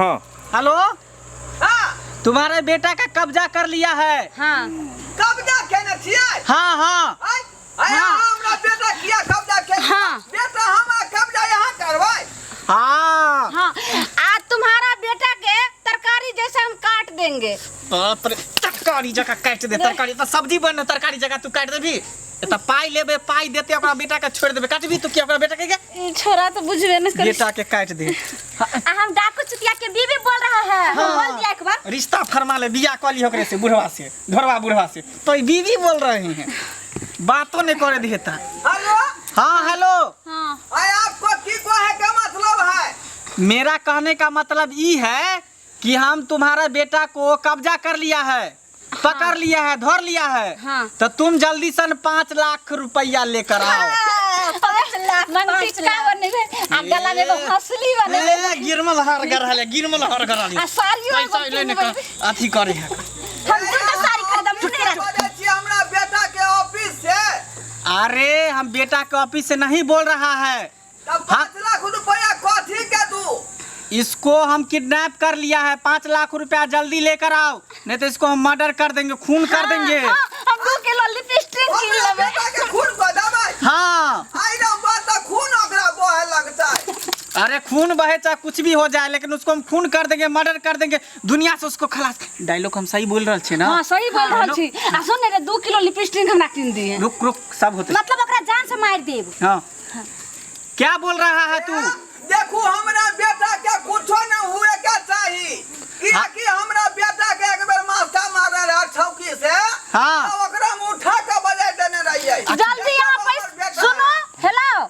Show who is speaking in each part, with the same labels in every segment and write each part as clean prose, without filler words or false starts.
Speaker 1: हाँ।
Speaker 2: हेलो।
Speaker 3: हाँ।
Speaker 2: तुम्हारे बेटा का कब्जा कर लिया है।
Speaker 4: हाँ।
Speaker 3: कब्जा केने छियै?
Speaker 2: हाँ हाँ।
Speaker 3: आय, आय,
Speaker 4: हाँ।
Speaker 3: हमरा बेटा किया कब्जा केने?
Speaker 4: हाँ।
Speaker 3: बेटा हमरा कब्जा यहाँ करबै?
Speaker 2: हाँ।
Speaker 4: हाँ, आज तुम्हारा बेटा के तरकारी जैसे हम काट देंगे।
Speaker 2: बाप रे, तरकारी जगह काट दे, तरकारी तो सब्जी बने, तरकारी जगह तू काट देबी त पाई लेबे, पाई देते ओकरा बेटा के छोड़ देबे। काटबी तू की ओकरा बेटा के?
Speaker 4: ई छोरा तो बुझबे नहीं करी।
Speaker 2: बेटा के काट दे।
Speaker 5: आ हम डाकू चुतिया के बीबी बोल रहा है।
Speaker 2: हाँ।
Speaker 5: बोल दिया एक बार।
Speaker 2: रिश्ता फरमा ले, बियाह कर ली ओकरे से, बुढ़वा से, ढोरवा बुढ़वा से। तो ई बीबी बोल रहे हैं, बातो नहीं करे देता।
Speaker 3: हेलो।
Speaker 2: हाँ हेलो।
Speaker 4: हाँ।
Speaker 3: आय आपको की कहे के मतलब है?
Speaker 2: मेरा कहने का मतलब ई है कि हम तुम्हारा बेटा को कब्जा कर लिया है, पकड़ लिया है, धर लिया है।
Speaker 4: हाँ।
Speaker 2: तो तुम जल्दी सन 5 लाख रुपया लेकर आओ।
Speaker 5: 5 लाख,
Speaker 4: मन
Speaker 5: पाँच
Speaker 4: टिक्का
Speaker 5: लाख।
Speaker 4: बने आ गला में एगो हंसली बने।
Speaker 2: ए, गिरमल हर कर रहले, गिरमल हर कर रहले।
Speaker 4: आ साड़ियो एगो
Speaker 2: पैसा अइलै ने
Speaker 4: किनबै।
Speaker 2: अथी करे है।
Speaker 5: हम दूटा साड़ी खरीदब, मुन्ने राख।
Speaker 3: बजै छी हमरा बेटा के ऑफिस से।
Speaker 2: अरे हम बेटा के ऑफिस से नहीं बोल रहा है।
Speaker 3: तब 5 लाख रुपया कथी के दू?
Speaker 2: इसको हम किडनैप कर लिया है, 5 लाख रुपया जल्दी लेकर आओ, नहीं तो इसको हम मर्डर कर देंगे, खून कर देंगे।
Speaker 4: हाँ, हम 2 किलो लिपस्टिक किन
Speaker 3: हमरा
Speaker 4: लेबै।
Speaker 3: बेटा के खून कऽ देबै?
Speaker 2: हाँ।
Speaker 3: आइ रे बात तऽ खून ओकरा बहे लगतै।
Speaker 2: अरे खून बहे चाहे कुछ भी हो जाए, लेकिन उसको हम खून कर देंगे, मर्डर कर देंगे, दुनिया से उसको खलास। डायलॉग हम सही बोल रहल छी ना?
Speaker 4: हाँ, सही बोल रहल छी। आ सुन रे, 2 किलो लिपस्टिक हमरा किन दिहे।
Speaker 2: रुक रुक, सब होते।
Speaker 5: मतलब ओकरा जान से मार देब।
Speaker 2: हाँ। क्या बोल रहा है तू?
Speaker 3: देखू हमरा बेटा के कुछो न हुए के चाही, कियाकि हमरा बेटा के एक बेर मास्टर मारने रहे छौकी से।
Speaker 2: हाँ।
Speaker 3: तो ओकरा हम उठा के बजाय देने रहिए।
Speaker 4: जल्दी यहाँ
Speaker 3: हमर
Speaker 4: पैसा
Speaker 3: बेटा।
Speaker 4: सुनो, हेलो।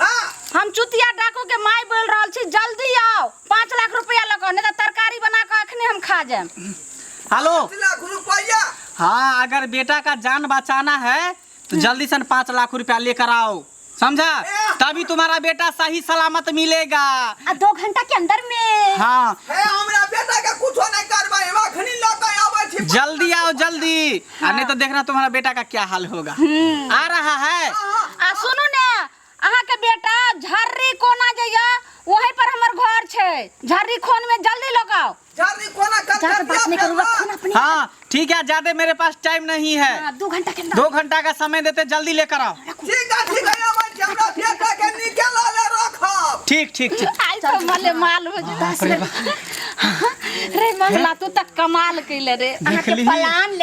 Speaker 3: हाँ।
Speaker 4: हम चुतिया डाकू के माय बोल रहल छी, जल्दी आओ, 5 लाख रुपया लऽ कऽ, नहीं तो तरकारी बना कऽ अखने हम खा जाएम।
Speaker 2: हेलो।
Speaker 3: 5 लाख रुपया?
Speaker 2: हाँ, अगर बेटा का जान बचाना है तो जल्दी से 5 लाख रुपया लेकर आओ, समझा? तभी तुम्हारा बेटा सही सलामत मिलेगा।
Speaker 5: आ 2 घंटा के अंदर में।
Speaker 2: हाँ।
Speaker 3: हे, हमरा बेटा के कुछो नहीं करबै, हम अखनी लऽ के आबै छी।
Speaker 2: जल्दी आओ, जल्दी। आ नहीं तो देखना तुम्हारा बेटा का क्या हाल होगा। आ रहा है।
Speaker 4: आ सुनू ने, अहाँ के बेटा झर्री कोना जइया, वहीं पर हमर घर छै, झर्री खोन में जल्दी लगाओ।
Speaker 3: झर्री कोना कर
Speaker 5: ज्यादा बात नहीं करूंगा, खून अपने।
Speaker 2: हाँ ठीक है, ज्यादा मेरे पास टाइम नहीं है।
Speaker 5: हाँ, 2 घंटा के अंदर।
Speaker 2: 2 घंटा का समय देते, जल्दी लेकर आओ।
Speaker 3: ठीक है, ठीक है, आबै छी, हमरा बेटा के नीके लाले रखब।
Speaker 2: ठीक, ठीक, ठीक।
Speaker 4: आई तो मले माल हो जेतै।
Speaker 2: बाप रे बाप।
Speaker 4: रे मंगला, तू त कमाल कैले रे।
Speaker 2: देख
Speaker 5: अहाँ के
Speaker 2: लीही।
Speaker 5: प्लान